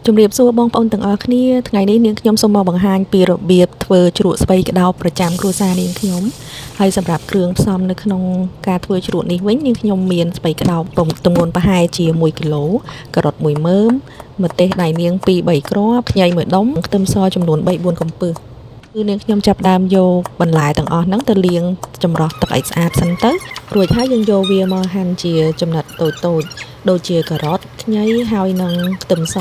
ជំរាបសួរបងប្អូនទាំងអស់គ្នាថ្ងៃនេះនាងខ្ញុំសូមមកបង្ហាញពីរបៀបធ្វើជ្រក់ស្ពៃក្តោបប្រចាំគ្រួសារនាងខ្ញុំហើយសម្រាប់គ្រឿងផ្សំនៅក្នុងការធ្វើជ្រក់នេះវិញនាងខ្ញុំមានស្ពៃក្តោបទម្ងន់ប្រហែលជា1គីឡូការ៉ុត1មើមម្ទេសដៃនាង2 3គ្រាប់ខ្ញី1ដុំខ្ទឹមសចំនួន3 4កំពឹសគឺនាងខ្ញុំចាប់ដើមយកបន្លែទាំងអស់ហ្នឹងទៅលាងចម្រោះទឹកឲ្យស្អាតសិនទៅរួចហើយយើងយកវាមកហាន់ជាចំណិតតូចៗដូចជាការ៉ុតខ្ញីហើយនិងខ្ទឹមស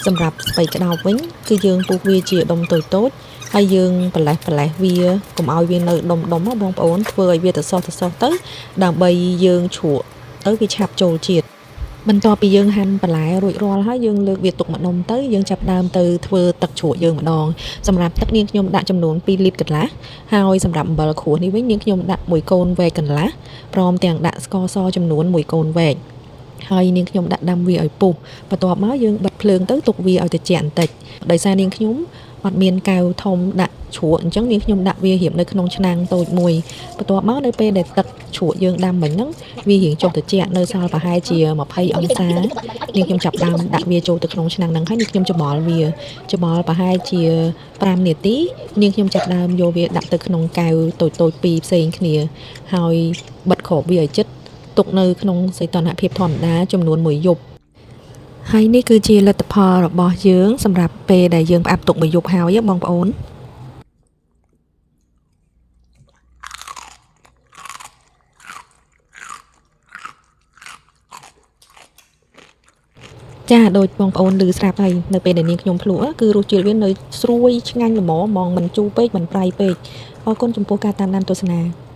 សម្រាប់ស្ពៃក្តោបវិញគឺយើងពុះវាជាដុំតូចៗហើយយើងប្រលេះប្រលេះវាកុំឲ្យវានៅដុំដុំបងប្អូនធ្វើឲ្យវាទៅសោះទៅសោះទៅដើម្បីយើងជ្រក់ទៅវាឆាប់ចូលជាតិបន្ទាប់ពីយើងហាន់បន្លែរួចរាល់ហើយយើងលើកវាទុកម្ដុំទៅយើងចាប់ដើមទៅធ្វើទឹកជ្រក់យើងម្ដងសម្រាប់ទឹកនាងខ្ញុំដាក់ចំនួន2លីត្រកន្លះហើយសម្រាប់អំបិលក្រួសនេះវិញនាងខ្ញុំដាក់1កូនវែកកន្លះព្រមទាំងដាក់ស្ករសចំនួន1កូនវែកហើយនាងខ្ញុំដាក់ដាំវាឲ្យពុះបន្ទាប់មកយើងបិទភ្លើងទៅទុកវាឲ្យត្រជាក់បន្តិចដោយសារនាងខ្ញុំអត់មានកែវធំដាក់ជ្រក់អញ្ចឹងនាងខ្ញុំដាក់វារៀបនៅក្នុងឆ្នាំងតូចមួយបន្ទាប់មកនៅពេលដែលទឹកជ្រក់យើងដាំមិញហ្នឹងវារៀងចុះត្រជាក់នៅសល់ប្រហែលជា20អង្សានាងខ្ញុំចាប់ដើមដាក់វាចូលទៅក្នុងឆ្នាំងហ្នឹងហើយនាងខ្ញុំច្របល់វាច្របល់ប្រហែលជា5នាទីនាងខ្ញុំចាប់ដើមយកវាដាក់ទៅក្នុងកែវតូចៗពីរផ្សេងគ្នាហើយបិទគ្របវាឲ្យជិតទុកនៅក្នុងសីតុណ្ហភាពធម្មតាចំនួន1យប់ហើយនេះគឺជាលទ្ធផលរបស់យើងសម្រាប់ពេលដែលយើងផ្អាប់ទុកមួយយប់ហើយបងប្អូនចាដូចបងប្អូនឮស្រាប់ហើយនៅពេលដែលនាងខ្ញុំភ្លក់គឺរសជាតិវានៅស្រួយឆ្ងាញ់ល្មមហ្មងមិនជូរពេកមិនប្រៃពេកអរគុណចំពោះការតាមដានទស្សនា